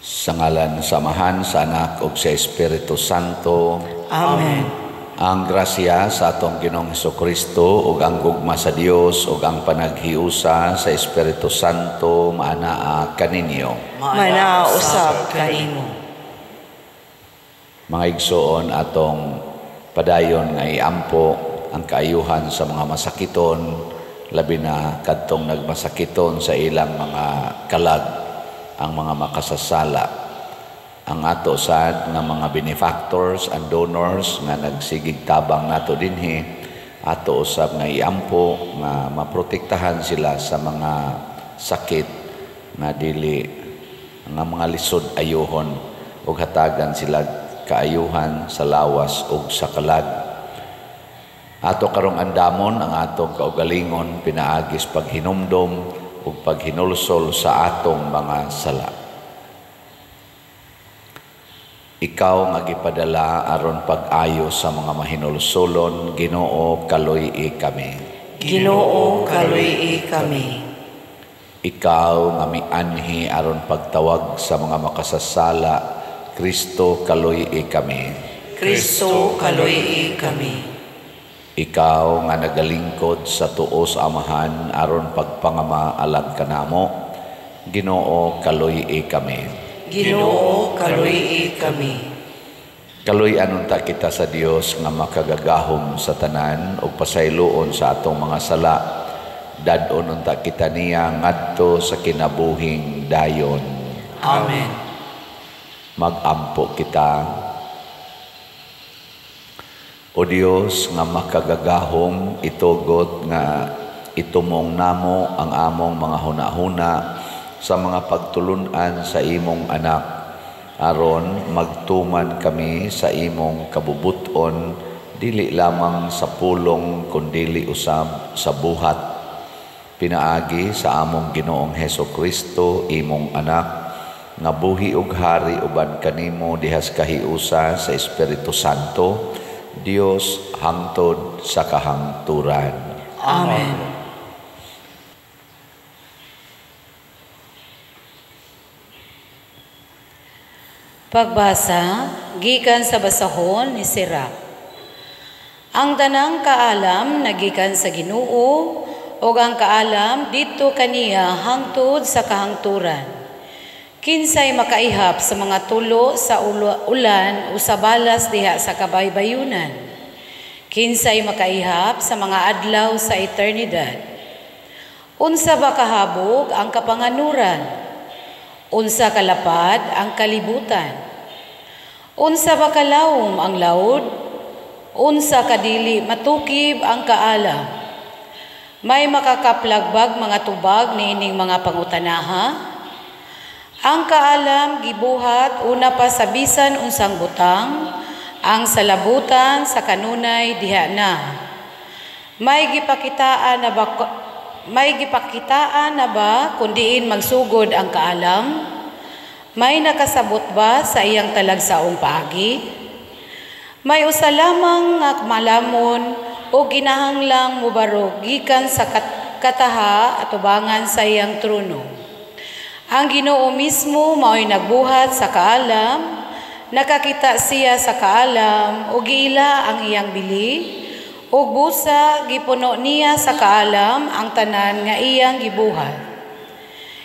Sa ngalan sa Amahan, sa Anak ug sa Espiritu Santo. Amen. Ang grasya sa atong Ginoong Hesukristo ug ang gugma sa Dios ug ang panaghiusa sa Espiritu Santo maanaa kaninyo. Maanaa usab kanimo. Mga igsoon, atong padayon nga iampo ang kaayuhan sa mga masakiton, labi na kadtong nagmasakiton sa ilang mga kalag, ang mga makasasala. Ang ato sad nga mga benefactors and donors nga nagsigig tabang nato dinhi, ato usab nga iampo nga maprotektahan sila sa mga sakit nga dili nga mga lisod ayuhon ug hatagan sila kaayuhan sa lawas ug sa kalag. Ato karong andamon ang atong kaugalingon pinaagis paghinumdom ug paghinulsol sa atong mga sala. Ikaw nga gipadala aron pag-ayo sa mga mahinulsolon, Ginoo, kaluy-i kami. Ginoo, kaluy-i kami. Ikaw nga mianhi aron pagtawag sa mga makasasala, Kristo, kaluy-i kami. Kristo, kaluy-i kami. Ikaw nga nagalingkod sa tuo sa Amahan aron pagpangama alang kanamo, Ginoo, kaluy-i kami. Ginoo, kaluy-i kami. Kaluy-an unta kita sa Dios nga makagagahom sa tanan ug pasayloon sa atong mga sala. Dad-on unta kita niya ngadto sa kinabuhing dayon. Amen. Magampo kita. O Dios nga makagagahom, itugot nga itumong namo ang among mga hunahuna sa mga pagtulun-an sa imong anak, aron magtuman kami sa imong kabubuton, dili lamang sa pulong kundili usab sa buhat. Pinaagi sa among Ginoong Hesukristo, imong anak, nga buhi ug hari uban kanimo dihas kahiusa sa Espiritu Santo, Dios hangtod sa kahangturan. Amen. Pagbasa gikan sa basahon ni Sirach. Ang tanang kaalam nagikan sa Ginoo ug ang kaalam didto kaniya hangtod sa kahangturan. Kinsay makaihap sa mga tulo sa ulan o sa balas diha sa kabaybayunan? Kinsay makaihap sa mga adlaw sa eternidad? Unsa ba kahabog ang kapanganuran? Unsa kalapad ang kalibutan? Unsa ba kalawom ang laod? Unsa kadili matukib ang kaalam? May makakaplagbag mga tubag niining mga pangutanaha? Ang kaalam gibuhat una pa sa bisan unsang butang, ang salabutan sa kanunay diha na. May gipakitaan na ba kung diin magsugod ang kaalam? May nakasabot ba sa iyang talagsaong paagi? May usa lamang nga malamon o ginahanglang mubarog gikan sa kataha atubangan sa iyang trono. Ang Ginoo mismo mao'y nagbuhat sa kaalam, nakakita siya sa kaalam o giila ang iyang bili, ug busa gipuno niya sa kaalam ang tanan nga iyang gibuhat.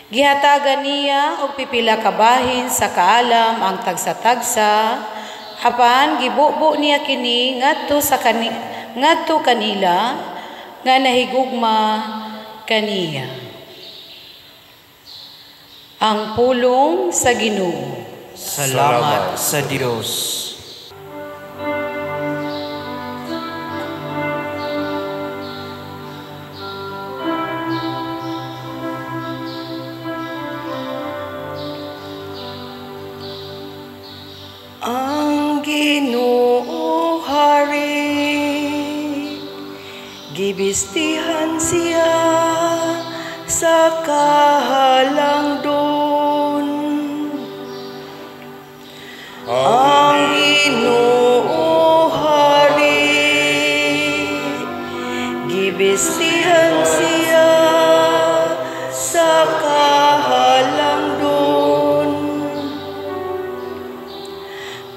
Gihatagan niya og pipila ka bahin sa kaalam ang tagsa-tagsa, apan gibubo niya kini ngadto kanila nga nahigugma kaniya. Ang pulong sa Ginoo. Salamat sa Dios. Ang Ginoo hari, gibistihan siya sa kahalangdon. Ang Ginoo hari, gibistihan siya sa kahalangdon.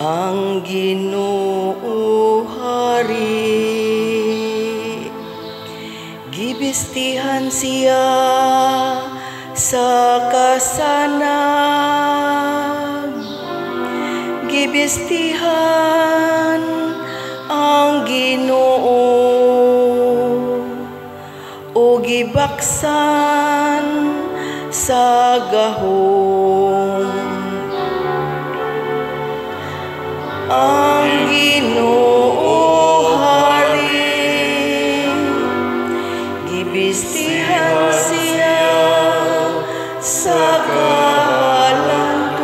Ang Ginoo hari, gibistihan siya sa kasanag, gibistihan ang Ginoo o gibaksan sa gahom. Ang Ginoo hari, gibistihan siya sa kahalandong,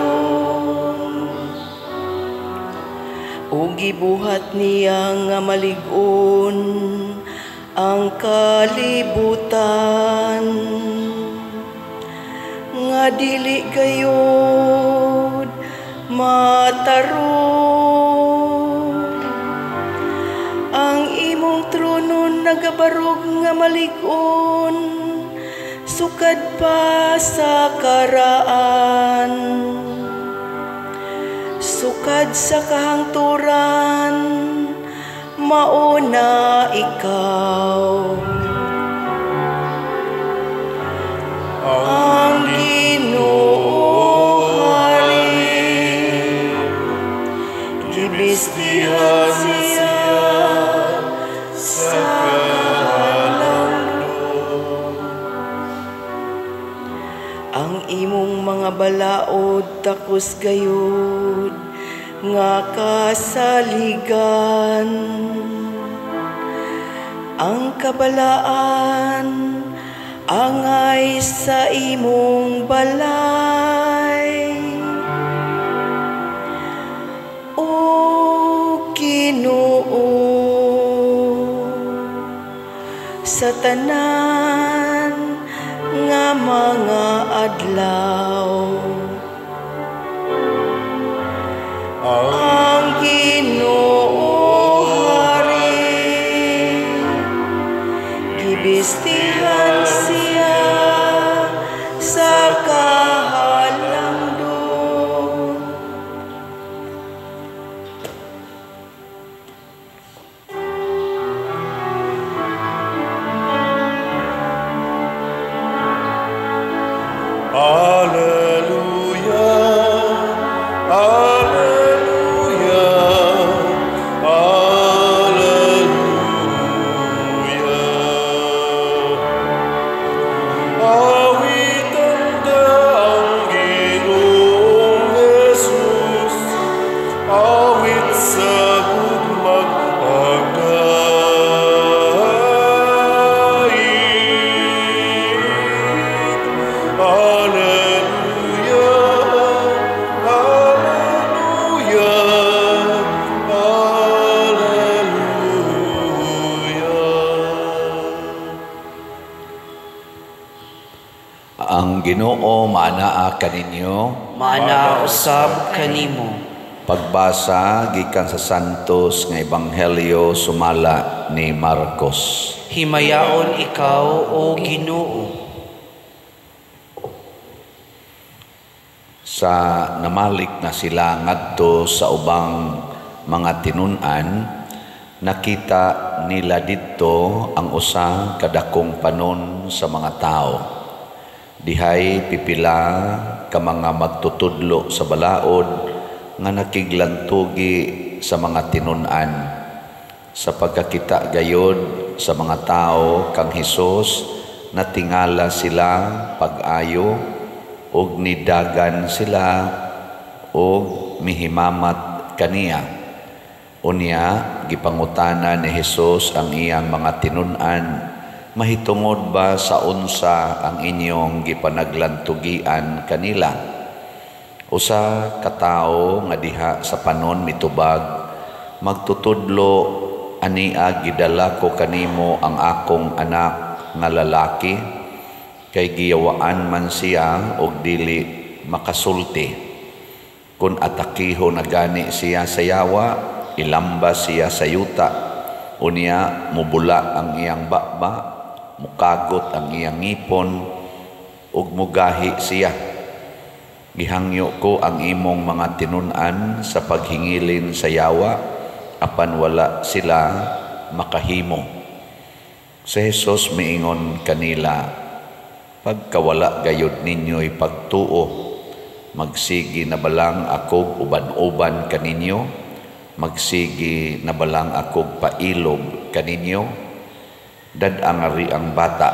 o gibuhat niya nga malig-on ang kalibutan, nga dili gayod matarong. Ang imong trono nagabarog nga malig-on, sukad pa sa karaan, sukad sa kahangturan, mauna ikaw. Ang Ginoo hari, gibistihan siya sa kahalandong. Ang imong mga balaod takos gayud nga kasaligan, ang kabalaan angay sa imong balay. O Ginoo, sa tanan nga mga adlaw, ang Ginoo hari, gibistihan siya sa kahalandong. Alleluia, alleluia, alleluia. Awitan ta ang Ginoong Jesus, awit sa gugmag pagdait. Alleluia, alleluia, alleluia. Ang Ginoo maanaa kaninyo. Maanaa usab kanimo. Pagbasa gikan sa Santos nga Ebanghelyo sumala ni Marcos. Himayaon ikaw, o Ginoo. Sa namalik na sila ngadto sa ubang mga tinun-an, nakita nila didto ang usa ka dakong panon sa mga tawo. Dihay pipila ka mga magtutudlo sa balaod nga nakiglantugi sa mga tinun-an. Sa pagkakita gayod sa mga tawo kang Hesus, natingala sila pag-ayo ug nidagan sila ug mihimamat kaniya. Unya gipangutana ni Hesus ang iyang mga tinun-an, mahitungod ba sa unsa ang inyong gipanaglantugian kanila? Usa ka tawo nga diha sa panon mitubag, magtutudlo ania gidala ko kanimo ang akong anak nga lalaki, kay giyawaan man siya og dili makasulti. Kun atakiho na gani siya sa yawa, ilamba siya sa yuta. Unya mubula ang iyang baba, mukagot ang iyang ngipon, ug mugahi siya. Gihangyo ko ang imong mga tinun-an sa paghingilin sa yawa, apan wala sila makahimo. Si Jesus miingon kanila, pagkawala gayud ninyo'y pagtuo, magsigi na balang akog uban-uban kaninyo, magsigi na balang akog pailog kaninyo, dad-ang ari ang bata,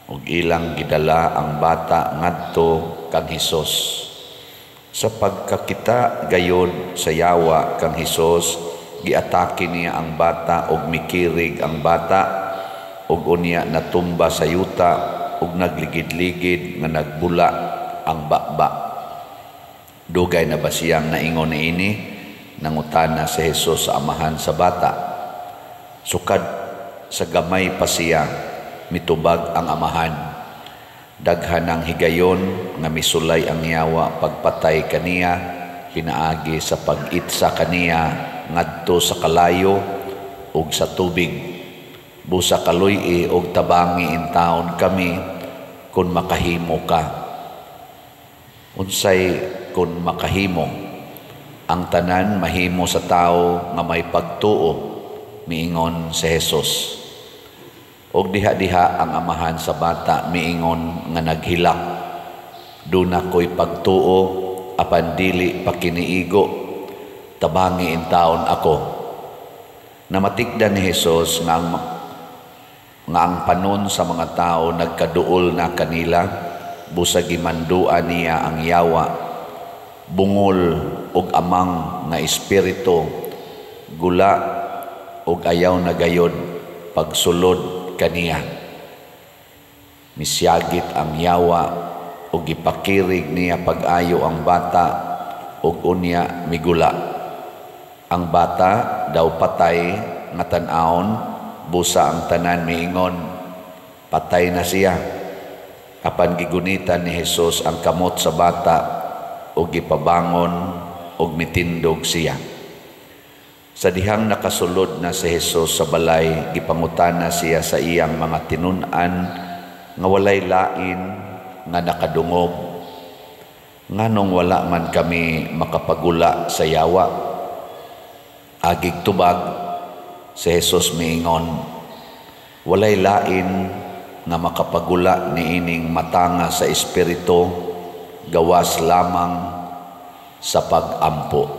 ug ilang gidala ang bata ngadto kang Hesus. Sa pagkakita gayod sa yawa kang Hesus, giatake niya ang bata ug mikirig ang bata, ug unya natumba sa yuta ug nagligid-ligid nga nagbula ang baba. Dugay na ba siyang naingon niini? Nangutana si Hesus sa amahan sa bata. Sukad sa gamay pa siya, mitubag ang amahan. Daghan ang higayon nga misulay ang yawa pagpatay kaniya, pinaagi sa pag-itsa kaniya ngadto sa kalayo ug sa tubig. Busa kaluy-i og tabangi intawon kami kun makahimo ka. Unsay kun makahimo? Ang tanan mahimo sa tawo nga may pagtuo, miingon si Jesus. Og diha-diha ang amahan sa bata miingon nga naghilak. Duna ko'y pagtuo, apan dili pa kiniigo, tabangi intawon ako. Namatikdan ni Jesus nga ang panon sa mga tao nagkaduol na kanila, busa gimanduan niya ang yawa, bungol og amang nga espiritu, gula og ayaw na gayod pagsulod kaniya. Misyagit ang yawa og gipakirig niya pag-ayo ang bata og unya migula. Ang bata daw patay nga tan-awon, busa ang tanan miingon, patay na siya. Apan gigunitan ni Jesus ang kamot sa bata og gipabangon og mitindog siya. Sa dihang nakasulod na si Jesus sa balay, gipangutana siya sa iyang mga tinun-an nga walay lain nga nakadungog. Nganong wala man kami makapagula sa yawa? Agig tubag, si Jesus miingon, walay lain nga makapagula niining matanga sa espiritu, gawas lamang sa pag-ampo.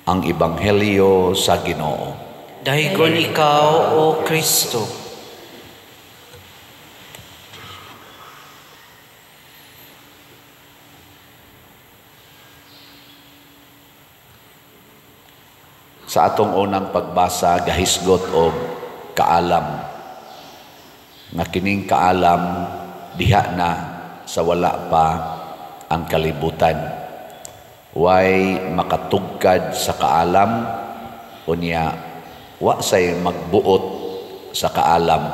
Ang Ebanghelyo sa Ginoo. Dahigon ikaw, O Kristo. Sa atong unang pagbasa, gahisgot og kaalam. Nga kining kaalam diha na sa wala pa ang kalibutan. Way makatugkad sa kaalam, unya wa say magbuot sa kaalam.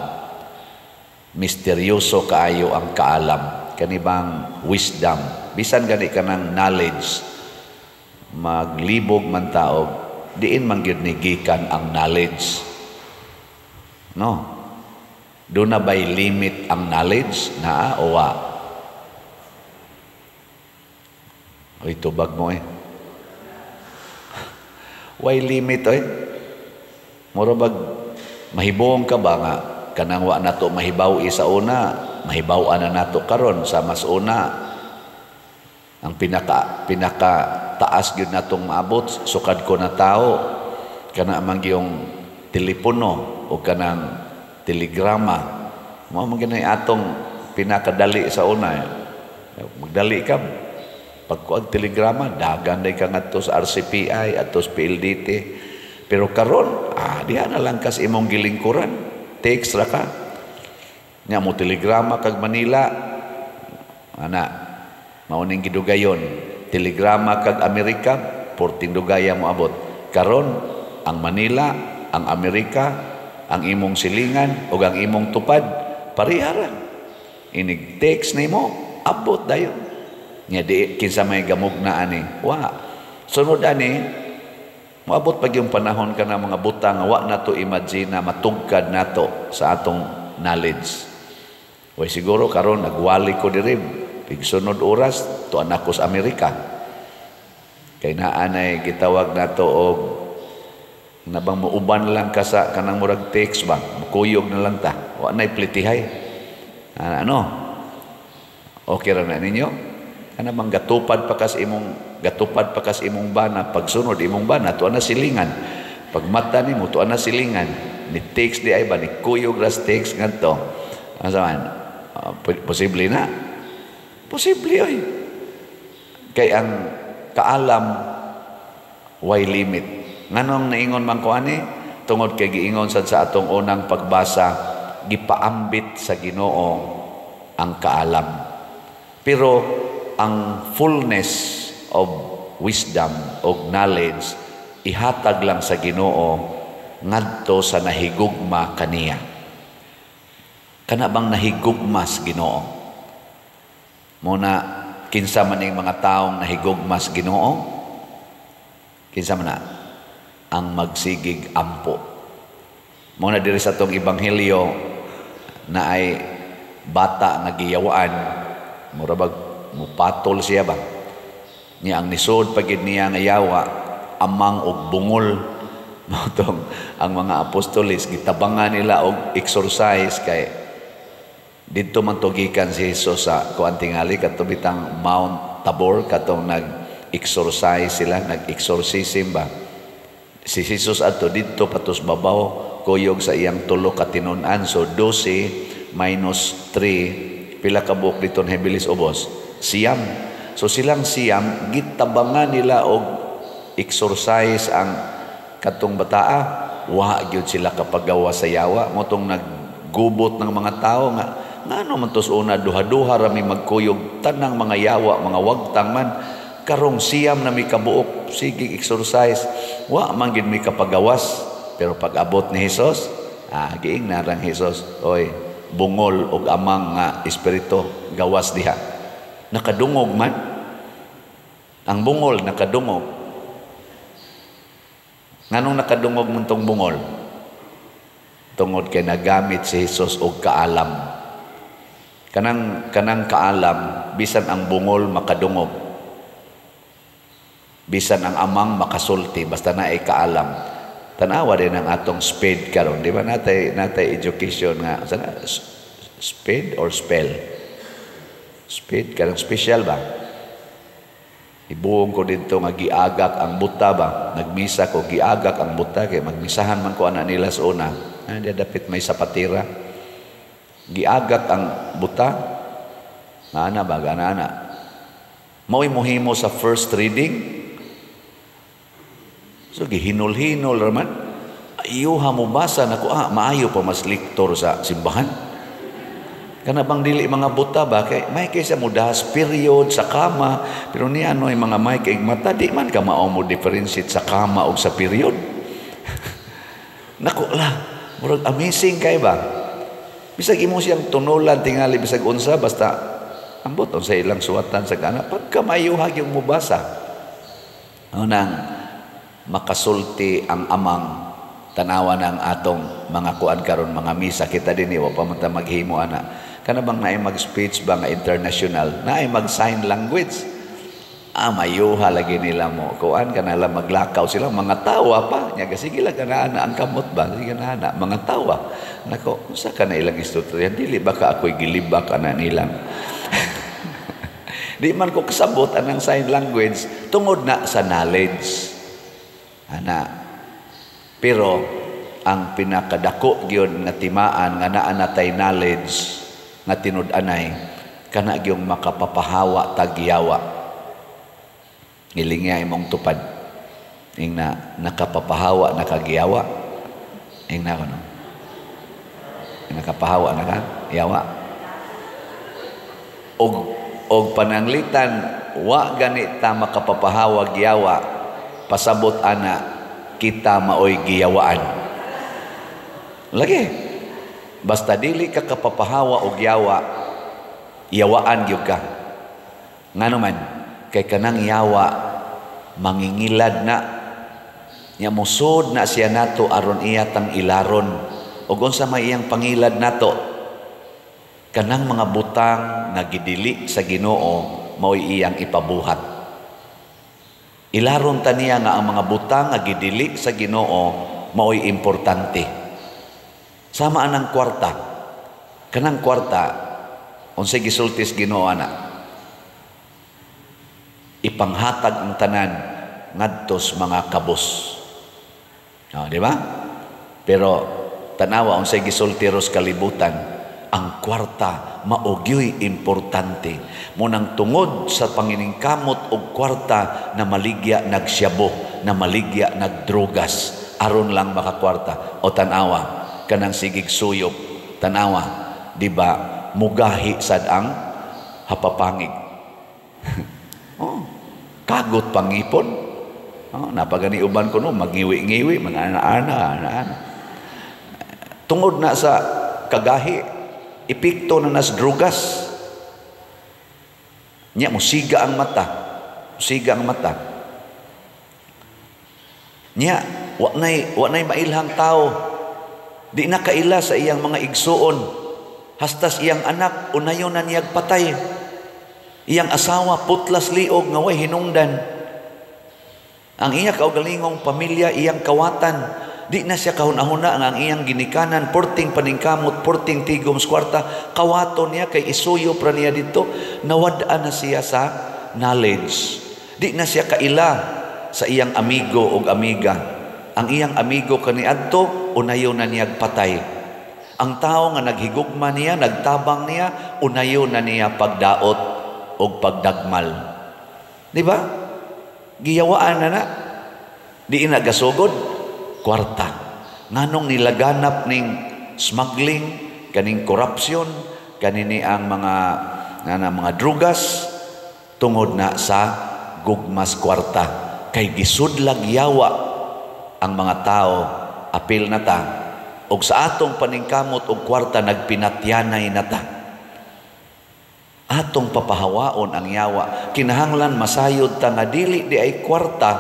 Misteryoso kaayo ang kaalam, kanibang wisdom, bisan gani kanang knowledge, maglibog man taog, diin man gyud ni gikan ang knowledge. No? Do na ba'y limit ang knowledge? Naa o wa? Oy, tubag mo eh. Why limit oy? Mura bag mahibong ka ba nga kanang wa nato mahibaw sa una, mahibaw-an na nato karon sa mas una. Ang pinaka taas gyud natong maabot sukad ko na tao kana man gyung telepono o kanang telegrama. Mao man gyud atong pinakadali sa una. Magdali ka pagkuag telegrama, dagan day ka ngadto sa RCPI adto sa PLDT. Pero karon, diha na lang kas imong gilingkuran, text ra ka. Nya mo telegrama kag Manila, ana mao ning gidugayon. Telegrama kag Amerika, porting dugaya mo abot. Karon ang Manila, ang Amerika, ang imong silingan ug ang imong tupad pareha ra. Inig text nimo, abot dayon. Nya di kinsa may gamugna ani, wa. Sunod ani moabot pag yung panahon kana mga butang wa nato imagine na matugkad nato sa atong knowledge. Way siguro karon nagwali ko diri, pigsunod oras tuan ako sa Amerika. Kay naa nay gitawag nato og nabang muuban lang ka sa kanang murag text ba, mukuyog na lang ta. Wa nay plitihay. Ano? Okay ra na ninyo? Kana bang gatupad pa kas imong bana, pagsunod imong bana tuan na silingan. Pagmata nimo tuan na silingan. Ni text di ay ba ni kuyog ras text ngadto. Asa man? Posible na. Posible oy. Kay ang kaalam way limit. Nganong naingon man ko ani? Tungod kay giingon sad sa atong unang pagbasa, gipaambit sa Ginoo ang kaalam. Pero ang fullness of wisdom o knowledge ihatag lang sa Ginoo ngadto sa nahigugma kaniya. Kana bang nahigugma sa Ginoo? Muna kinsa man ning mga taong nahigugma sa Ginoo? Kinsa man na? Ang magsigig ampo. Muna diri sa atong ebanghelyo na ay bata nga giyawaan, mura bag mupatol siya ba? Niya ang nisod pagid niya nga yawa, amang og bungol. Mao tong ang mga apostoles gitabangan nila og exorcise kay didto man to gikan si Jesus sa kuan tingali kadto bitang Mount Tabor katong nag-exorcise sila, nag-exorcism ba. Si Jesus adto didto patos babaw kuyog sa iyang tulo ka tinun-an. So 12 minus 3 pila ka buok dito hibilis ubos? 9. So silang 9 gitabangan nila og exorcise ang katong bataa. Wa gyud sila kapagawa sa yawa. Motong naggubot ng mga tao nga ngano man tos una duha-duha ra mi magkuyog tanang mga yawa, mga wagtang man, karong 9 na mi kabuok sige exorcise, wa man gid mi kapagawas. Pero pag abot ni Hesus, giing narang Hesus, oy bungol og amang nga espiritu gawas diha. Nakadungog man ang bungol, nakadungog. Nganong nakadungog man tong bungol? Tungod kay nagamit si Hesus og kaalam. Kanang kaalam, bisan ang bungol makadungog, bisan ang amang makasulti, basta naay kaalam. Tanawa din ang atong sped karon, di ba? Natay education nga sana sped or spell? Sped kanang special ba? Ibuong ko dito nga giagak ang buta ba? Nagmisa ko giagak ang buta kay magmisahan man ko ana nila sa una. Di dapit may sapatira. Giagak ang buta. Ana ba gana ana? Mao'y mohimo sa first reading. So gihinol-hinol raman. Ayuha mo basa nako, maayo pa mas lektor sa simbahan. Kana bang dili mga buta ba kay may kaysa mo dahas period sa kama, pero niya ano mga may kay mata di man ka mao mo differentiate sa kama og sa period. Nako lah, murag amazing kay ba? Bisag imo siyang tunulan tingali bisag unsa basta ambot unsa ilang suwatan sa kana pagka mayuhag yung mubasa. Unang makasulti ang amang, tanawa ng atong mga kuan karon mga misa kita dinhi wa pa man ta maghimo ana. Kana bang naay mag-speech ba nga international, naay mag-sign language. Mayuha lagi nila mo. Kuan kana lang maglakaw sila mga tawa pa. Nya sige lang kana ana ang kamot ba? Sige na ana mga tawa. Nako, unsa kana ilang istorya? Dili ba ka ako'y gilibak ana nilang. Di man ko kasabot anang sign language tungod na sa knowledge. Ana. Pero ang pinakadako gyud nga timaan nga naa natay knowledge nga tinud-anay kana gyung makapapahawa tagyawa. Ngilingya imong tupad. Ingna nakapapahawa nakagiyawa. Ingna kuno. Nakapahawa na ka yawa. Og pananglitan wa gani ta makapapahawa giyawa, pasabot ana kita maoy giyawaan. Lagi basta dili ka kapapahawa og yawa, yawaan gyud ka. Ngano man kay kanang yawa mangingilad na nya mosod na siya nato aron iya tang ilaron. Og unsa may iyang pangilad nato? Kanang mga butang nga gidili sa Ginoo mao'y iyang ipabuhat. Ilaron ta niya nga ang mga butang nga gidili sa Ginoo mao'y importante. Sama anang kwarta. Kanang kwarta, unsay gisulti sa Ginoo ana? Ipanghatag ang tanan ngadto sa mga kabos. Oh, di ba? Pero tanawa unsay gisulti ros kalibutan, ang kwarta mao gyoy importante. Munang tungod sa panginingkamot og kwarta na maligya nagsyabo, na maligya nagdrogas, aron lang makakwarta. O tanawa, kanang sigig suyop, tanawa, di ba mugahi sad ang hapapangig. Oh, kagot pangipon. Oh, napagani uban ko no, magngiwi-ngiwi, mga ana-ana, ana-ana. Tungod na sa kagahi, epekto na nas drugas. Nya musiga ang mata. Musiga ang mata. Nya wa nay mailhang tao. Di na kaila sa iyang mga igsuon. Hastas iyang anak unayon na niyag patay. Iyang asawa putlas liog nga way hinungdan. Ang iya kaugalingong pamilya iyang kawatan. Di na siya kahuna-huna nga ang iyang ginikanan, porting paningkamot, porting tigom sa kwarta, kawato niya kay isuyo pra niya dito, nawad-an na siya sa knowledge. Di na siya kaila sa iyang amigo og amiga. Ang iyang amigo kaniadto, unayo na niyag patay. Ang tao nga naghigugma niya, nagtabang niya, unayo na niya pagdaot og pagdagmal. Di ba? Giyawaan na na. Di na gasugod kwarta. Nganong nilaganap ning smuggling, kaning korupsyon, kanini ang mga nga mga drugas, tungod na sa gugmas kwarta. Kay gisudlag yawa ang mga tao, apil na ta, og sa atong paningkamot og kwarta nagpinatyanay na ta. Atong papahawaon ang yawa. Kinahanglan masayod ta nga dili di ay kwarta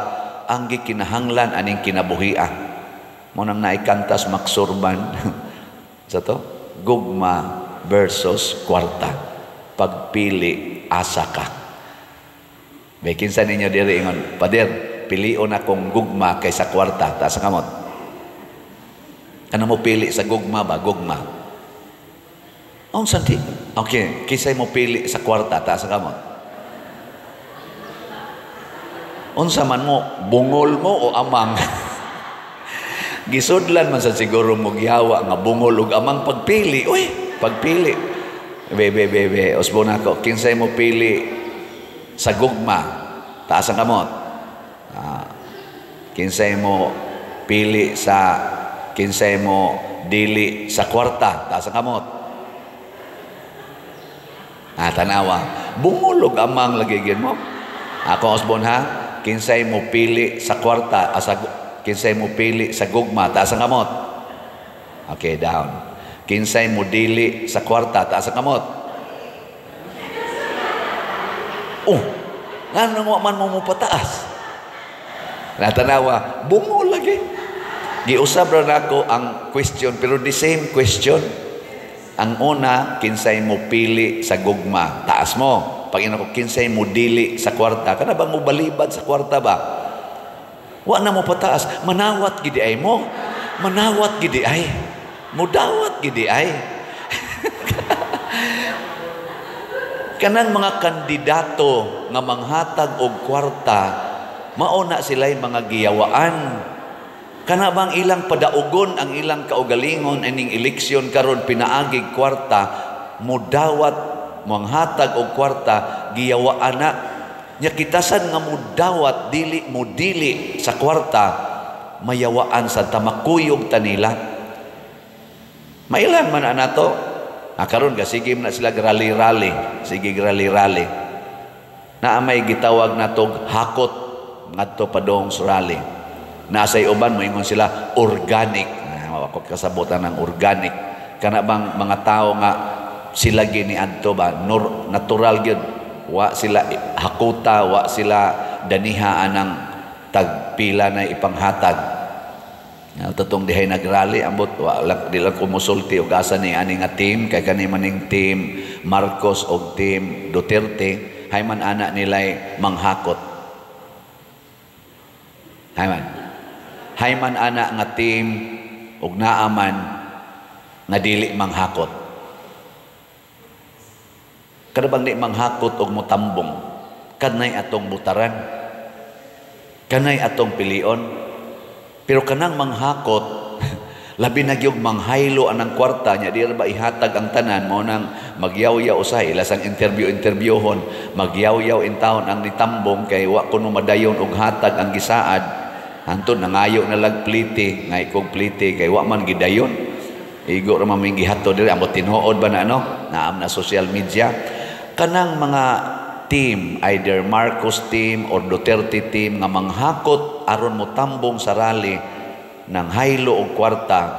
ang gikinahanglan aning kinabuhia. Mo nang naikantas maksurban sa to, gugma versus kwarta. Pagpili asa ka. May kinsa ninyo diri ingon, "Pader, pilion akong gugma kaysa kwarta." Taas ang kamot. Ano mo pili sa gugma ba? Gugma. Oh, santi. Okay, kinsay mo pili sa kwarta? Taas ang kamot. Unsa man mo, bungol mo o amang? Gisudlan man sa siguro mo giyawa nga bungol ug amang pagpili. Uy, pagpili. Be, be, be, be. Usbon ako, kinsay mo pili sa gugma? Taas ang kamot. Kinsay mo pili sa, kinsay mo dili sa kwarta? Taas ang kamot. Tanawa. Bungol ug amang lagi gyud mo. Ako usbon ha, kinsay mo pili sa kwarta, asa kinsay mo pili sa gugma, taas ang kamot. Okay, down. Kinsay mo dili sa kwarta, taas ang kamot. Oh, ngano wa man mo pataas? Natanawa, bungol lagi. Giusab ra nako ang question, pero the same question. Ang una, kinsay mo pili sa gugma, taas mo. Pag ina ko, kinsay mo dili sa kwarta, kana bang mo balibad sa kwarta ba? Wa na mo pataas, manawat gidi ay mo. Manawat gidi ay. Mudawat gidi ay. Kanang mga kandidato nga manghatag og kwarta, mao na sila'y mga giyawaan. Kana bang ilang padaugon ang ilang kaugalingon ining eleksyon karon pinaagig kwarta, mudawat manghatag og kwarta, giyawaan na. Nya kitasan nga mudawat dili mudili sa kwarta, mayawaan sa tamakuyog tanila. Mailan man na nato. Karon ka sige na sila rally-rally, sige rally-rally. Naa may gitawag natog hakot ngadto padong sa rally. Nasay uban moingon sila organic. Ako kasabotan ng organic. Kana bang mga tao nga sila gini adto ba natural gyud, wa sila hakuta, wa sila daniha anang tagpila na ipanghatag. Tatong dihay nagrally, ambot wa di lang ko mosulti og asa ni ani nga team kay kani maning team Marcos og team Duterte, hay man ana nilay manghakot. Hay man. Hay man ana nga team og naa man nga dili manghakot. Kada bang di manghakot og motambong, kanay atong butaran, kanay atong pilion. Pero kanang manghakot, labi na gyud manghaylo anang kwarta nya, di ra ba ihatag ang tanan mo nang magyawyaw usahay ilasang interview-interviewhon, magyawyaw in taon ang nitambong kay wa kuno madayon og hatag ang gisaad. Hantod nangayo na lag plite, ngay kog plite kay wa man gidayon. Igo ra man gihatod diri, ambot tinuod ba na ano? Naam na social media. Kanang mga team, either Marcos team or Duterte team nga manghakot aron motambong sa rally ng haylo og kwarta,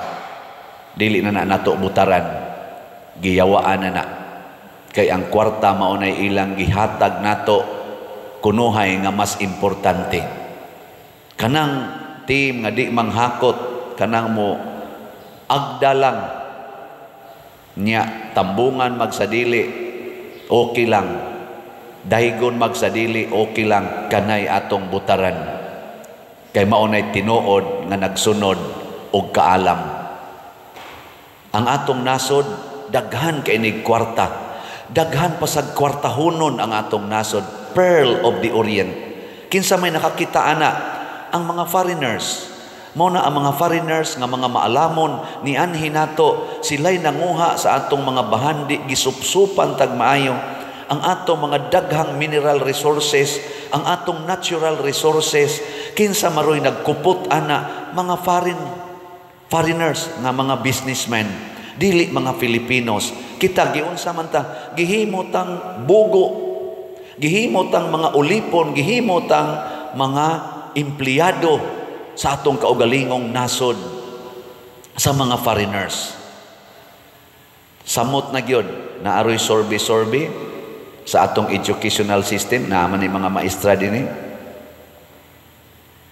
dili na na nato butaran, giyawaan na na. Kay ang kwarta mao nay ilang gihatag nato kunuhay nga mas importante. Kanang team nga di manghakot, kanang mo agda lang nya tambungan magsadili, okay lang. Daygon magsadili, okay lang, kanay atong butaran. Kay mao nay tinuod nga nagsunod og kaalam. Ang atong nasod daghan kay nig kwarta. Daghan pa sad kwartahonon ang atong nasod, Pearl of the Orient. Kinsa may nakakita ana? Ang mga foreigners. Mao na ang mga foreigners nga mga maalamon nianhi nato, sila'y nanguha sa atong mga bahandi, gisupsupan tag maayo ang atong mga daghang mineral resources, ang atong natural resources. Kinsa maroy nagkupot ana? Mga foreigners nga mga businessmen, dili mga Filipinos. Kita giunsa man ta, gihimo tang bugo, gihimo tang mga ulipon, gihimo tang mga empleyado sa atong kaugalingong nasod sa mga foreigners. Samot na gyud na aroy sorbe-sorbe sa atong educational system. Naaman ni mga maestra dinhi.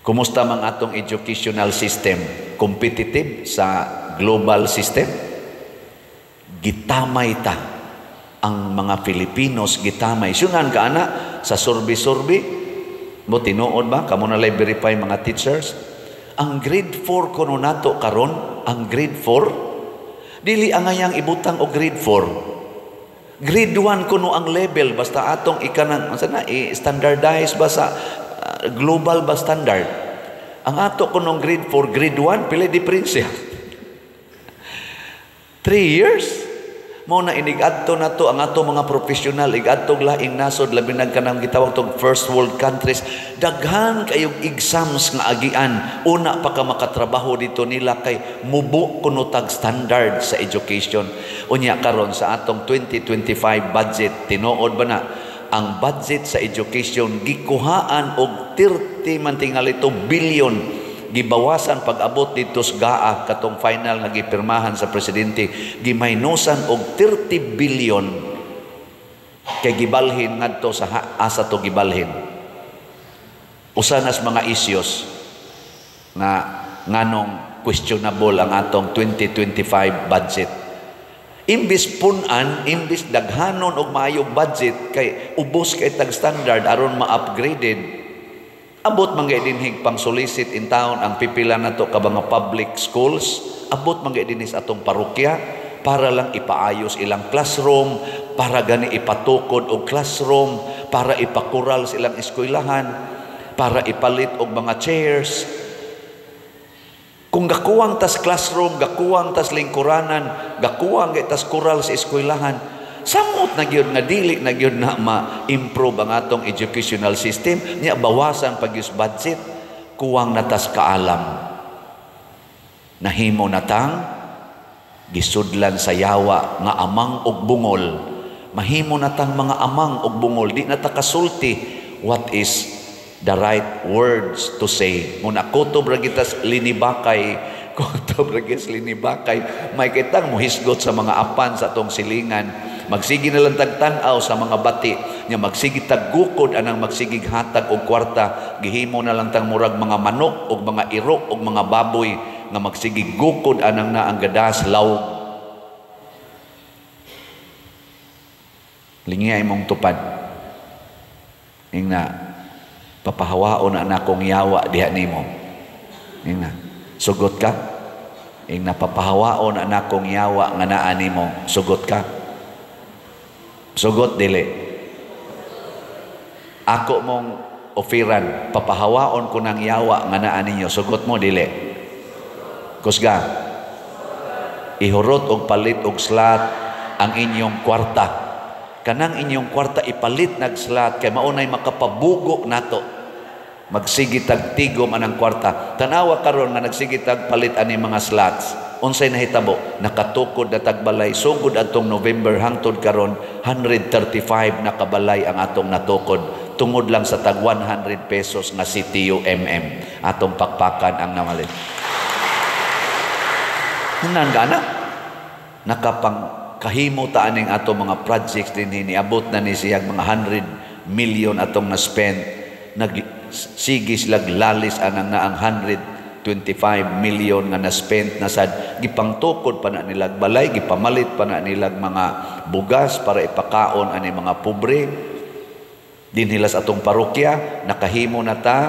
Kumusta mang atong educational system? Competitive sa global system? Gitamay ta ang mga Filipinos, gitamay. Syungan ka ana sa survey-survey mo, tinuod ba? Kamo na lay verify mga teachers. Ang grade 4 kuno nato karon, ang grade 4 dili angayang ibutang og grade 4. Grade 1 kuno ang level, basta atong ikanang unsa na i-standardize ba sa global ba standard. Ang ato kunong grade 4, grade 1 pila diferensya? 3 years. Mao na inig-adto na to ang ato mga profesional, igadto laing nasod, labi na kanang gitawag tog first world countries, daghan kayog exams nga agian una pa ka makatrabaho dito nila kay mubo kuno tag standard sa education. Unya karon sa atong 2025 budget, tinuod ba na ang budget sa education gikuhaan og 30 man tingali to billion, gibawasan pag-abot dito sa GAA katong final nga gipirmahan sa presidente, gimaynusan og 30 billion kay gibalhin ngadto sa asa to gibalhin. Usa nas mga issues nga nganong questionable ang atong 2025 budget. Imbis punan, imbis daghanon og maayong budget kay ubos kay tag standard aron ma-upgraded, abot man gay dinhig pang solicit in town ang pipila nato ka mga public schools, abot man gay dinhi sa atong parokya para lang ipaayos ilang classroom, para gani ipatukod og classroom, para ipakural sa ilang eskwelahan, para ipalit og mga chairs. Kung gakuwang tas classroom, gakuwang tas lingkuranan, gakuwang gay tas kural sa eskwelahan, samot na gyud nga dili na gyud na ma-improve ang atong educational system nya, bawasan pag use budget, kuwang na tas kaalam. Nahimo na tang gisudlan sa yawa nga amang og bungol. Mahimo na tang mga amang og bungol, di na ta kasulti what is the right words to say. Muna kutob ra gitas linibakay, kutob ra gitas linibakay, may kitang mohisgot sa mga apan sa atong silingan. Magsige na lang tagtan-aw sa mga bati nya, magsige taggukod anang magsigig hatag og kwarta, gihimo na lang tang murag mga manok og mga irok og mga baboy. nga magsigig gukod anang na ang gadas lawg. Lingiya imong tupad. Ingna papahawaon na akong yawa diha nimo. Ingna sugot ka. Ingna papahawaon na akong yawa nga naa nimo, sugot ka. Sugot dili. Ako mong ofiran, papahawaon ko ng yawa nga naa ninyo, sugot mo dili. Kusga. Ihurot og palit og slat ang inyong kwarta. Kanang inyong kwarta ipalit nag slat kay maunay makapabugo nato. Magsigitag tigom anang kwarta. Tanawa karon nga nagsigitag palit ani mga slots. Unsay nahitabo? Nakatukod na tagbalay sugod atong November hangtod karon 135 na kabalay ang atong natukod tungod lang sa tag 100 pesos nga CTU MM atong pakpakan ang namalit. Nan gana nakapang kahimo ta aning atong mga projects dinhi, niabot na ni siyang mga 100 million atong na-spend. Nagsige sila lalis anang na ang 125 million nga na-spend na sad gipangtukod pa na nilag balay, gipamalit pa na nilag mga bugas para ipakaon ani mga pobre. Dinhi sa atong parokya nakahimo na ta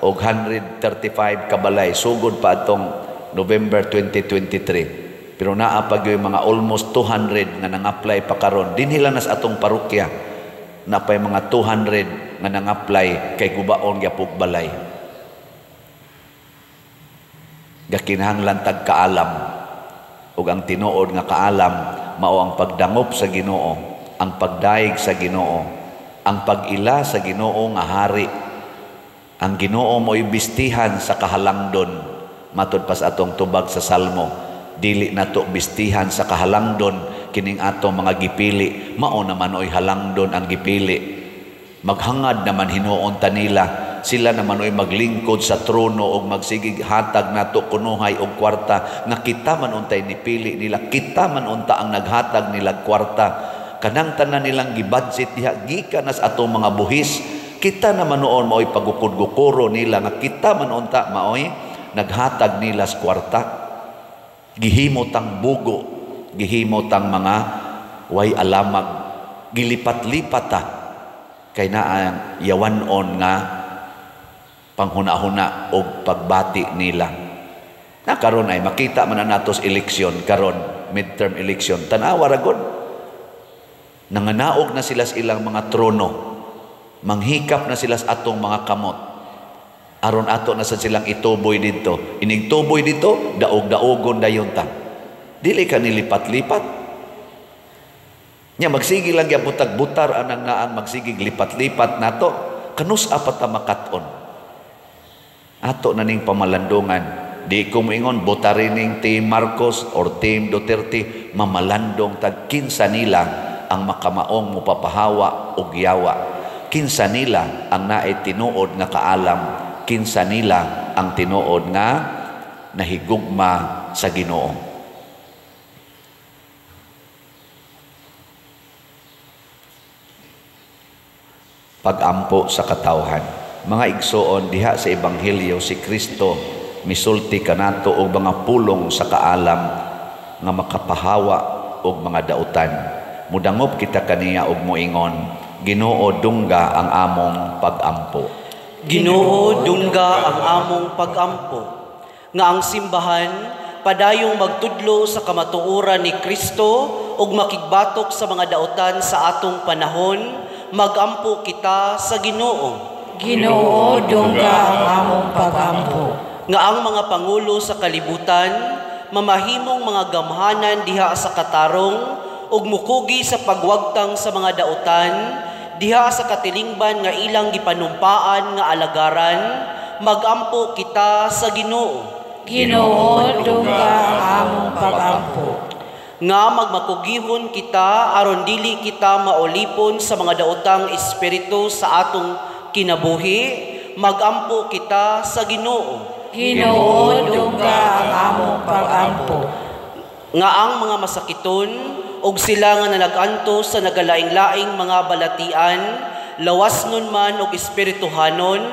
og 135 kabalay sugod pa atong November 2023. Pero naa pa gyud mga almost 200 nga nang-apply pa karon. Dinhi lang nas atong parokya napay mga 200 nga nang-apply kay gubaon gyapog balay. Gakinahanglan tag kaalam, ug ang tinuod nga kaalam mao ang pagdangop sa Ginoo, ang pagdaig sa Ginoo, ang pag-ila sa Ginoo nga hari. Ang Ginoo mo'y bistihan sa kahalangdon. Matud pa sa atong tubag sa Salmo, dili nato bistihan sa kahalangdon kining atong mga gipili, mao naman oy halangdon ang gipili. Maghangad naman hinuon ta nila, sila naman oy maglingkod sa trono og magsigig hatag nato kunuhay og kwarta nga kita man untay nipili nila, kita man unta ang naghatag nila kwarta. Kanang tanan nilang gibudget diha gikan nas atong mga buhis, kita naman noon maoy pagukod-gukuro nila nga kita man unta maoy naghatag nila sa kwarta. Gihimo tang bugo, gihimo tang mga way alamag, gilipat-lipat ta kay naa yawan-on nga panghuna-huna og pagbati nila. Na karon ay makita man na natos eleksyon karon, midterm election. Tan-awa ra gud. Nanganaog na sila sa ilang mga trono. Manghikap na sila sa atong mga kamot. Aron ato na sa silang ituboy didto. Inig tuboy didto, daog-daogon dayon ta. Dili ka nilipat-lipat. Nya magsige lang gyapon tag butar anang naang magsigig lipat-lipat nato. Kanus-a pa ta makat-on? Ato na ning pamalandungan. Di ko moingon butarin ning Team Marcos or Team Duterte, mamalandong tag kinsa nila ang makamaong mupapahawa og yawa. Kinsa nila ang naay tinuod nga kaalam, kinsa nila ang tinuod nga nahigugma sa Ginoo. Pagampo sa katawhan. Mga igsoon, diha sa Ebanghelyo si Kristo misulti kanato og mga pulong sa kaalam nga makapahawa og mga dautan. Mudangop kita kaniya og moingon, Ginoo, dungga ang among pagampo. Ginoo, dungga ang among pagampo. Nga ang simbahan padayong magtudlo sa kamatuoran ni Kristo ug makigbatok sa mga dautan sa atong panahon, magampo kita sa Ginoo. Ginoo, dungga ang among pagampo. Nga ang mga pangulo sa kalibutan mamahimong mga gamhanan diha sa katarong ug mukugi sa pagwagtang sa mga dautan diha sa katilingban nga ilang gipanumpaan nga alagaran, magampo kita sa Ginoo. Ginoo, dungga ang among pagampo. Nga magmakugihon kita aron dili kita maulipon sa mga daotang espiritu sa atong kinabuhi, magampo kita sa Ginoo. Ginoo, dungga ang among pagampo. Nga ang mga masakiton og sila nga nalaganto sa nagalaing-laing mga balatian, lawas nun man og espirituhanon,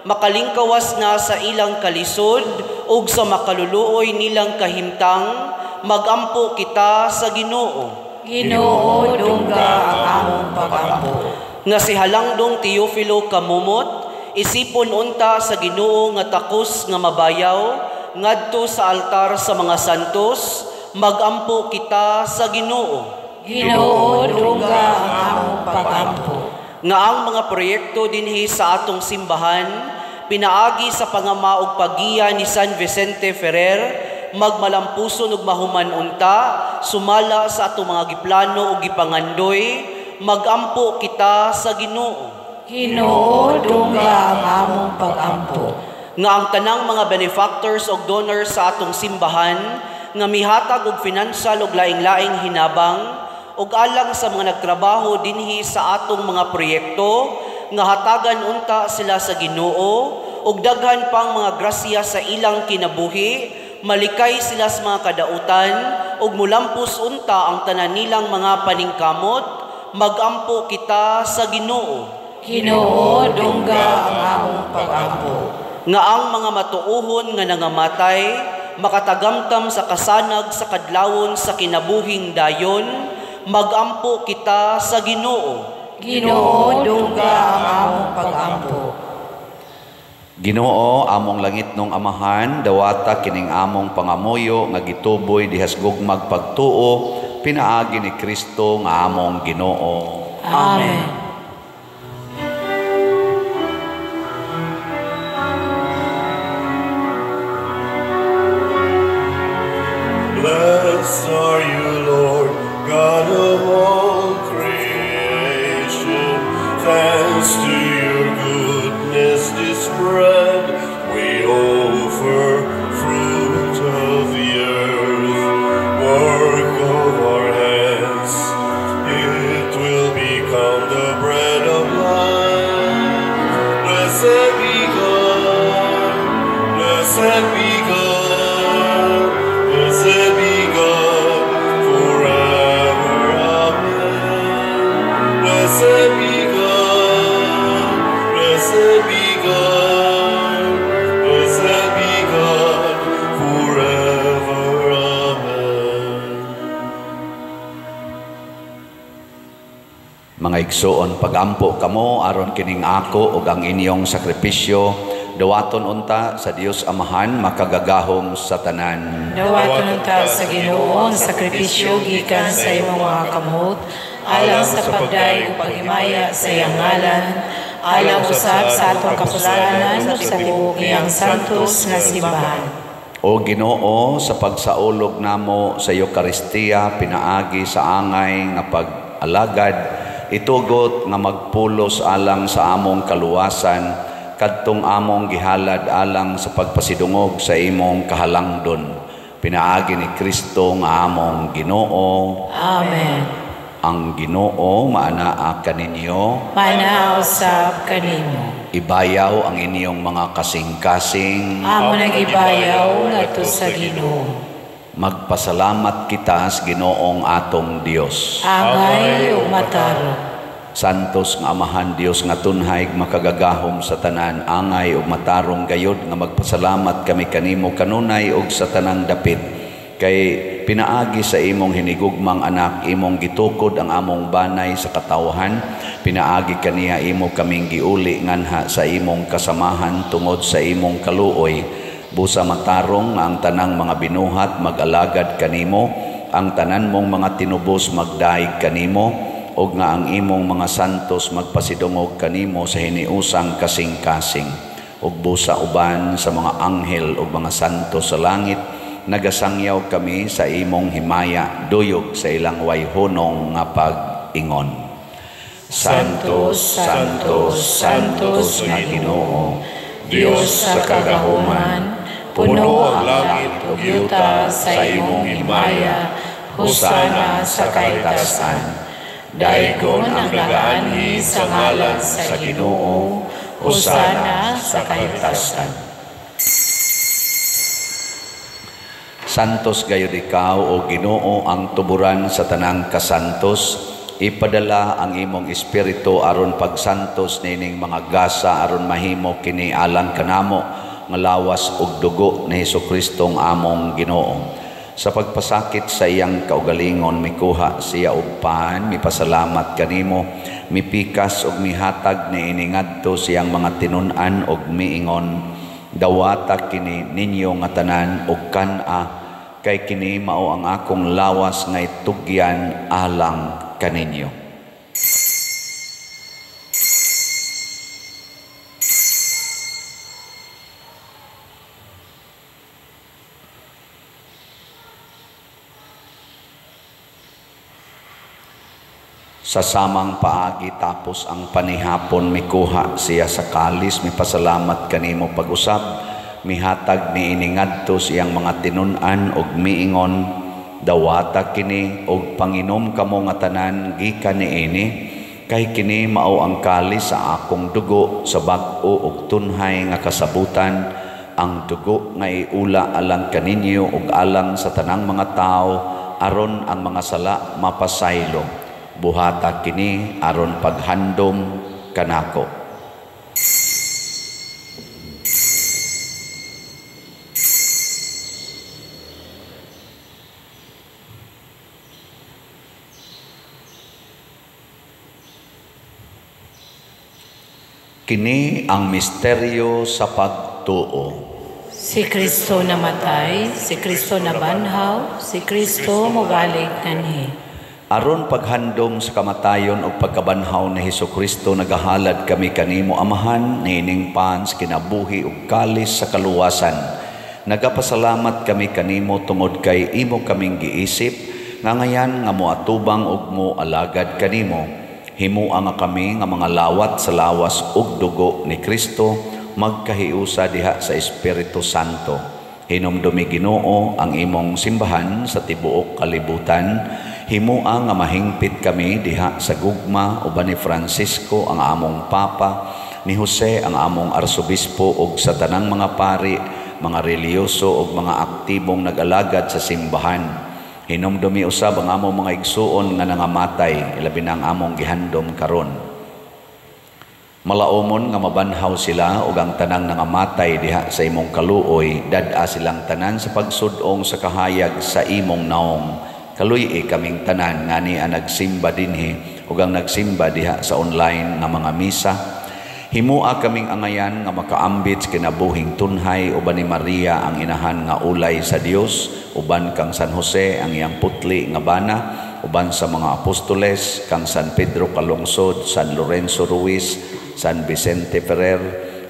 makalingkawas na sa ilang kalisod ug sa makaluluoy nilang kahimtang, magampo kita sa Ginoo. Ginoo, dungga ang among pagampo. Nga si Halangdong Teofilo Camomot, isipon unta sa Ginoo nga takos nga mabayaw ngadto sa altar sa mga santos, magampo kita sa Ginoo. Ginoo, dungga ang among pagampo. Nga ang mga proyekto dinhi sa atong simbahan pinaagi sa pangama og paggiya ni San Vicente Ferrer, magmalampuson ug mahuman unta sumala sa atong mga giplano ug gipangandoy, magampo kita sa Ginoo. Ginoo, dungga ang among pagampo. Nga ang tanang mga benefactors ug donors sa atong simbahan nga mihatag og financial ug laing-laing hinabang ug alang sa mga nagtrabaho dinhi sa atong mga proyekto, nga hatagan unta sila sa Ginoo ug daghan pang mga grasya sa ilang kinabuhi, malikay sila sa mga kadautan ug mulampos unta ang tanan nilang mga paningkamot, magampo kita sa Ginoo. Ginoo, dungga ang among pagampo. Nga ang mga matuohon nga nangamatay makatagamtam sa kasanag sa kadlawon sa kinabuhing dayon, magampo kita sa Ginoo. Ginoo, dungga ang among pagampo. Ginoo, among langit nung Amahan, dawata kining among pangamuyo nga gituboy dihas gugmag pagtuo, pinaagi ni Kristo nga among Ginoo. Amen. Blessed are you, Lord, God of all creation. Thanks to your goodness, this bread we offer, fruit of the earth, work of our hands. It will become the bread of life. Blessed be God, blessed be God, blessed be God forever. Amen. Blessed be God, blessed be God, blessed be God forever. Amen. Mga igsoon, pagampo kamo aron kining ako ug ang inyong sakripisyo dawaton unta sa Dios Amahan makagagahom sa tanan. Dawaton unta sa Ginoo ang sakripisyo gikan sa imong mga kamot, alang sa pagdayeg ug paghimaya sa iyang ngalan, alang usab sa atong kapulanan ug sa tibuok niyang santos nga simbahan. O Ginoo, sa pagsaulog namo sa Eukaristiya pinaagi sa angay nga pag-alagad, itugot nga magpulos alang sa among kaluwasan kadtong among gihalad alang sa pagpasidungog sa imong kahalangdon, pinaagi ni Kristo nga among Ginoo. Amen. Ang Ginoo maanaa kaninyo, Maanaa usab kanimo. Ibayaw ang inyong mga kasing-kasing. Amo nang ibayaw ngadto sa Ginoo. Magpasalamat kita sa Ginoong atong Dios. Angay ug matarong. Santos nga Amahan Dios nga tunhay makagagahom sa tanan, angay ug matarong gayod nga magpasalamat kami kanimo kanunay ug sa tanang dapit, kay pinaagi sa imong hinigugmang anak imong gitukod ang among banay sa katawhan, pinaagi kaniya imo kaming giuli nganha sa imong kasamahan tungod sa imong kaluoy. Busa matarong nga ang tanang mga binuhat mag-alagad kanimo, ang tanan mong mga tinubos magdaig kanimo, og nga ang imong mga santos magpasidungog kanimo sa hiniusang kasing-kasing. Ug busa uban sa mga anghel ug mga santos sa langit, nagasangyaw kami sa imong himaya, duyog sa ilang wayhunong nga pag-ingon. Santo, Santo, Santos nga Ginoo, Dios sa kagahuman, puno ang langit ug yuta sa imong himaya, hosana sa kahitasan. Daigon ang nagaanhi sa ngalan sa Ginoo, hosana sa kahitasan. Santos gayud ikaw, o Ginoo, ang tuburan sa tanang kasantos. ipadala ang imong espiritu aron pagsantos nining mga gasa aron mahimo kini alang kanamo nga lawas ug dugo ni Hesukristo ang among Ginoo. Sa pagpasakit sa iyang kaugalingon, mikuha siya og pan, mipasalamat kanimo, mipikas ug mihatag niini ngadto siyang mga tinun-an ug miingon, dawata kini ninyo nga tanan ug kan-a, kay kini mao ang akong lawas nga itugyan alang kaninyo. Sa samang paagi tapos ang panihapon, mikuha siya sa kalis, mipasalamat kanimo pag-usab, mihatag niini ngadto siyang mga tinun-an ug miingon, dawata kini ug panginom kamo nga tanan gikan niini, kay kini mao ang kalis sa akong dugo sa bag-o ug tunhay nga kasabutan, ang dugo nga iula alang kaninyo ug alang sa tanang mga tawo aron ang mga sala mapasaylo. Buhata kini aron paghandom kanako. Kini ang misteryo sa pagtuo. Si Kristo namatay, si Kristo nabanhaw, si Kristo mobalik nganhi. Aron paghandom sa kamatayon o pagkabanhaw ni Hesukristo, nagahalad kami kanimo Amahan niining pans kinabuhi ug kalis sa kaluwasan. Nagapasalamat kami kanimo tungod kay imo kaming giisip nga ngayan nga moatubang ug moalagad kanimo. Himua nga kami nga mga lawat sa lawas ug dugo ni Kristo, magkahiusa diha sa Espiritu Santo. Hinumdumi Ginoo ang imong simbahan sa tibuok kalibutan. Himua nga mahingpit kami diha sa gugma uban ni Francisco ang among Papa, ni Jose ang among Arsobispo ug sa tanang mga pari, mga relihiyoso ug mga aktibong nag-alagad sa simbahan. Hinumdumi usab ang among mga igsuon nga nangamatay, ilabi na ang among gihandom karon. Malaomon nga mabanhaw sila ug ang tanang nangamatay diha sa imong kaluoy, dad-a silang tanan sa pagsud-ong sa kahayag sa imong naong. Kaluy-i kaming tanan ngani ang nagsimba dinhi ug ang nagsimba diha sa online nga mga misa. Himua kaming angayan nga makaambit sa kinabuhing tunhay uban ni Maria ang inahan nga ulay sa Dios, uban kang San Jose ang iyang putli nga bana, uban sa mga apostoles kang San Pedro Calungsod, San Lorenzo Ruiz, San Vicente Ferrer,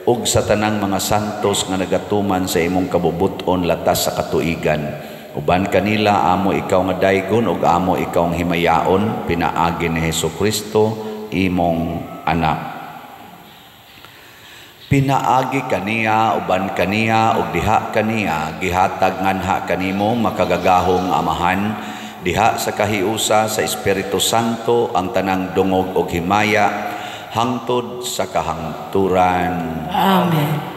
ug sa tanang mga santos nga nagatuman sa imong kabubut-on latas sa katuigan. Uban kanila amo ikaw nga daygon ug amo ikaw ang himayaon pinaagi ni Hesukristo imong anak. Pinaagi kaniya, uban kaniya ug diha kaniya gihatag nganha kanimo makagagahong Amahan diha sa kahiusa sa Espiritu Santo ang tanang dungog ug himaya hangtod sa kahangturan. Amen.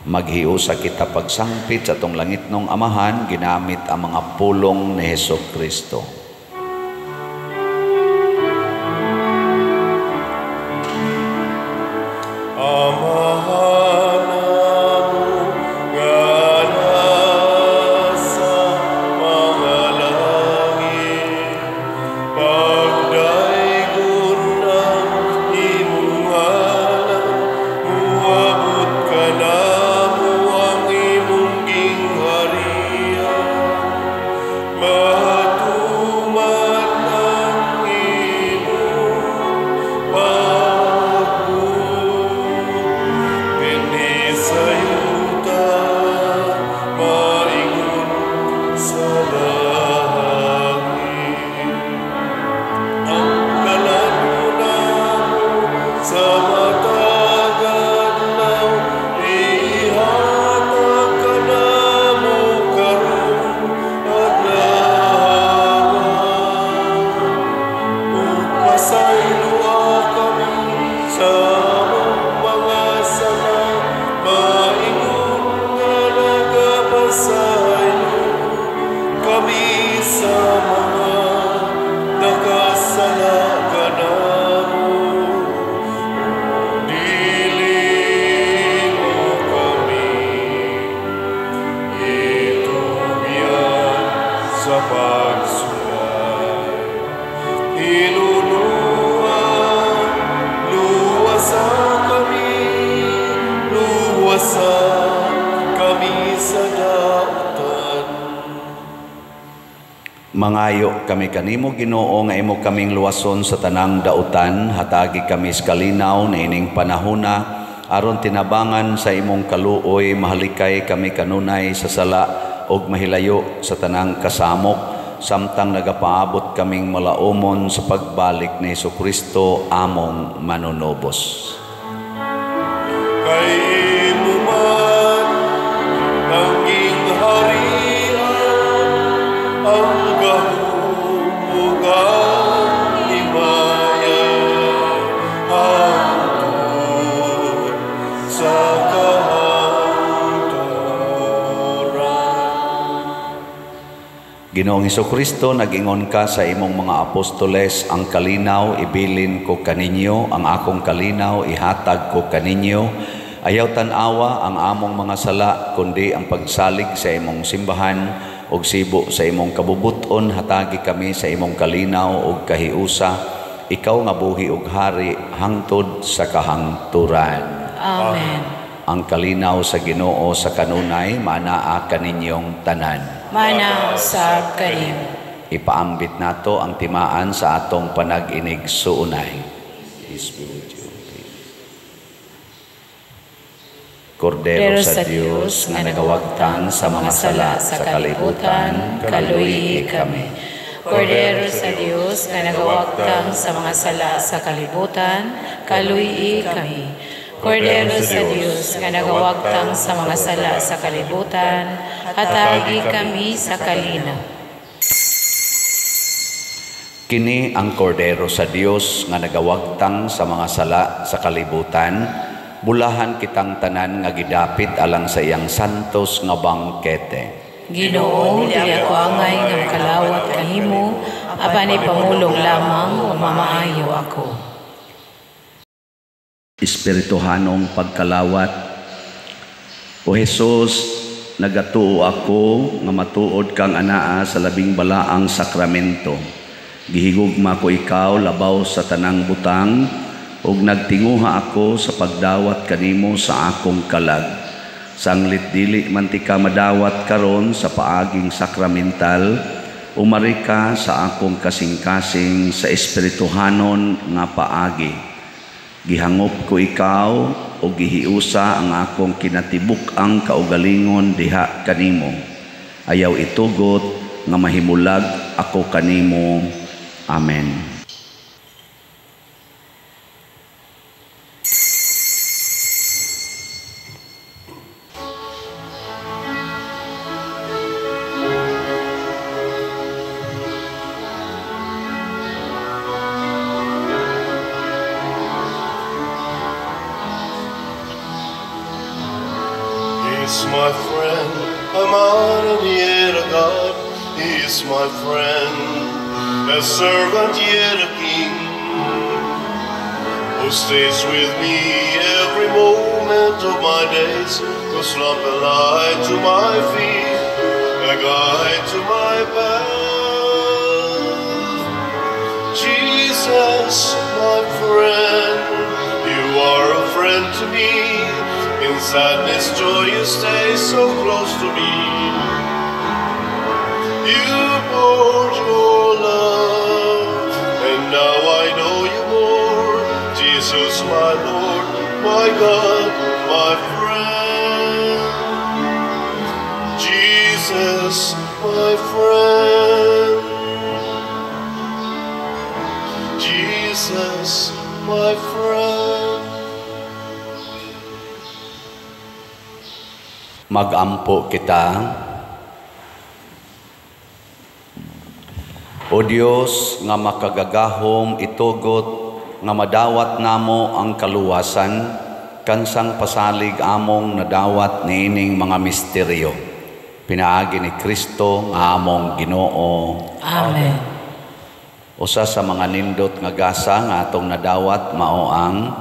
Maghiusa kita pagsangpit sa atong langitnong Amahan ginamit ang mga pulong ni Hesukristo. Amahan amo nga nasa mga langit, pagdaygon ang imong ngalan, muabot kanamo ang imong gingharian. Matuod Mangayo kami kanimo, Ginoo, nga imo kaming luwason sa tanang dautan, hatagi kami sa kalinaw niining panahona aron tinabangan sa imong kaluoy mahalikay kami kanunay sa sala ug mahilayo sa tanang kasamok samtang nagapaabot kaming malaumon sa pagbalik ni Hesukristo among manunubos. Kay imo man ang gingharian, ang gahom ug ang himaya, hangtod sa kahangturan. Ginoong Hesukristo, nag-ingon ka sa imong mga apostoles, ang kalinaw ibilin ko kaninyo, ang akong kalinaw ihatag ko kaninyo. Ayaw tan-awa ang among mga sala, kundi ang pagsalig sa imong simbahan ug sibo sa imong kabubuton, hatagi kami sa imong kalinaw ug kahiusa. Ikaw nga buhi ug hari hangtod sa kahangturan. Amen. Ang kalinaw sa Ginoo sa kanunay manaa kaninyong tanan. Mana usab kanimo. Ipaambit nato ang timaan sa atong panag-inig suunay. Peace be with you. Kordero sa Dios nga nagawagtang sa mga sala sa kalibutan, kaluyi kami. Kordero sa Dios nga nagawagtang sa mga sala sa kalibutan, kaluyi kami. Kordero sa Dios nga nagawagtang sa mga sala sa kalibutan, hatagi kami sa kalinaw. Kini ang kordero sa Dios nga nagawagtang sa mga sala sa kalibutan, bulahan kitang tanan nga gidapit alang sa iyang santos nga bangkete. Ginoo, dili ako angay nga makalawat kanimo, apan ipamulong lamang ug mamaayo ako. Espirituhanong pagkalawat. O Jesus, nagatuo ako nga matuod kang anaa sa labing balaang sakramento. Gihigugma ko ikaw labaw sa tanang butang, ug nagtinguha ako sa pagdawat kanimo sa akong kalag. Sanglit dili man ti ka madawat karon sa paaging sakramental, umari ka sa akong kasing-kasing sa espirituhanon nga paagi. Gihangop ko ikaw o gihiusa ang akong kinatibuk-ang kaugalingon diha kanimo. Ayaw itugot nga mahimulag ako kanimo. Amen. He's my friend, a man and yet a God. He is my friend, a servant yet a king, who stays with me every moment of my days, whose lamp a light to my feet, a guide to my path. Jesus, my friend, you are a friend to me. In sadness, joy, you stay so close to me. You poured your love, and now I know you more. Jesus, my Lord, my God, my friend. Jesus, my friend. Jesus, my friend. Magampo kita. O Dios nga makagagahom, itugot nga madawat namo ang kaluwasan kansang pasalig among nadawat niining mga misteryo. Pinaagi ni Kristo nga among Ginoo. Amen. Usa sa mga nindot nga gasa nga atong nadawat mao ang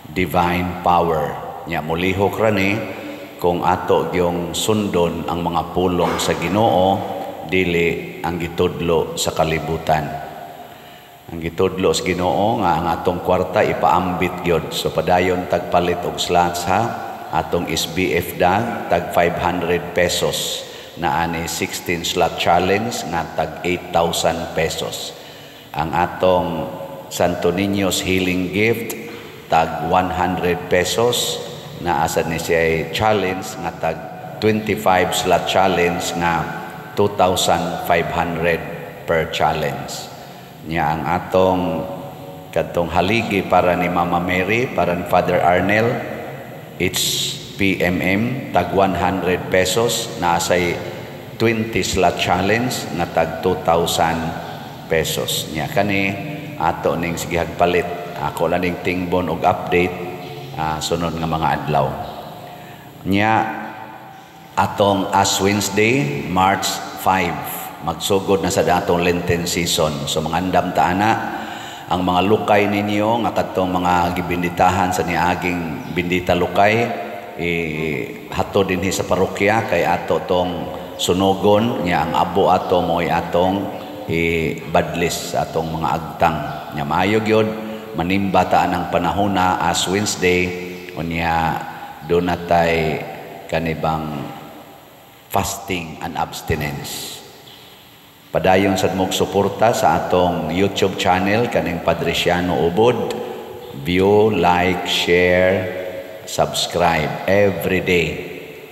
divine power. Nya mulihok ra ni kung ato gyung sundon ang mga pulong sa Ginoo, dili ang gitudlo sa kalibutan. Ang gitudlo sa Ginoo nga ang atong kwarta ipaambit gyud. So padayon tagpalit og slots ha, atong SBF dag tag 500 pesos. Naa ni 16 slot challenge nga tag 8,000 pesos. Ang atong Santo Niño's Healing Gift tag 100 pesos. Naa sad ni siya challenge nga tag 25 slot challenge nga 2,500 per challenge. Nya ang atong kadtong haligi para ni Mama Mary, para ni Father Arnel, HPMM tag 100 pesos, naa say 20 slot challenge nga tag 2,000 pesos. Nya kani ato ning sigihag palit. Ako lang ning tingbon og update sunod nga mga adlaw. Nya atong Ash Wednesday, March 5, magsugod na sa atong Lenten season. So mangandam ta ana ang mga lukay ninyo nga kadtong mga gibinditahan sa niaging bindita lukay, hatod dinhi sa parokya kay ato tong sunogon. Nya ang abo ato mo'y atong ibadlis sa atong mga agtang. Nya maayo gyud manimba ta anang panahona Ash Wednesday, unya duna tay kanibang fasting and abstinence. Padayon sad mog suporta sa atong YouTube channel kaning Padriciano Ubod. View, like, share, subscribe every day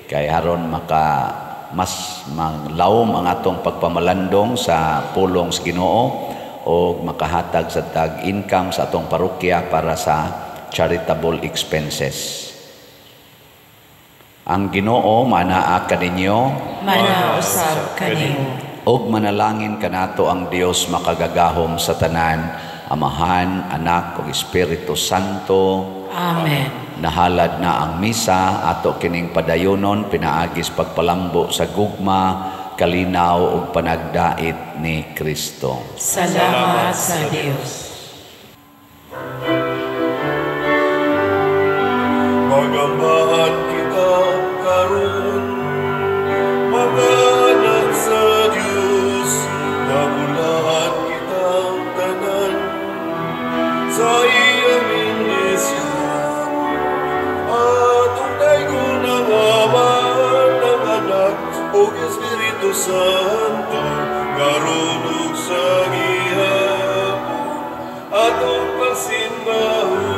kay aron maka mas maglawom ang atong pagpamalandong sa pulong sa Ginoo o makahatag sa tag income sa atong parokya para sa charitable expenses. Ang Ginoo manaa kaninyo. Manaa usab kanimo. Og manalangin kanato ang Dios makagagahom sa tanan, Amahan, Anak ug Espiritu Santo. Amen. Nahalad na ang misa, ato kining padayonon pinaagis pagpalambo sa gugma, kalinaw ug panagdait ni Kristo. Salamat sa Dios. Magambahan kita karon, mga anak sa Dios, nabulahan kitang tanan sa iyang bendisyon. Atong daygon ang Ama, ang Anak, ug Espiritu Santo, karon ug sa gihapon, atong pagsimbahon.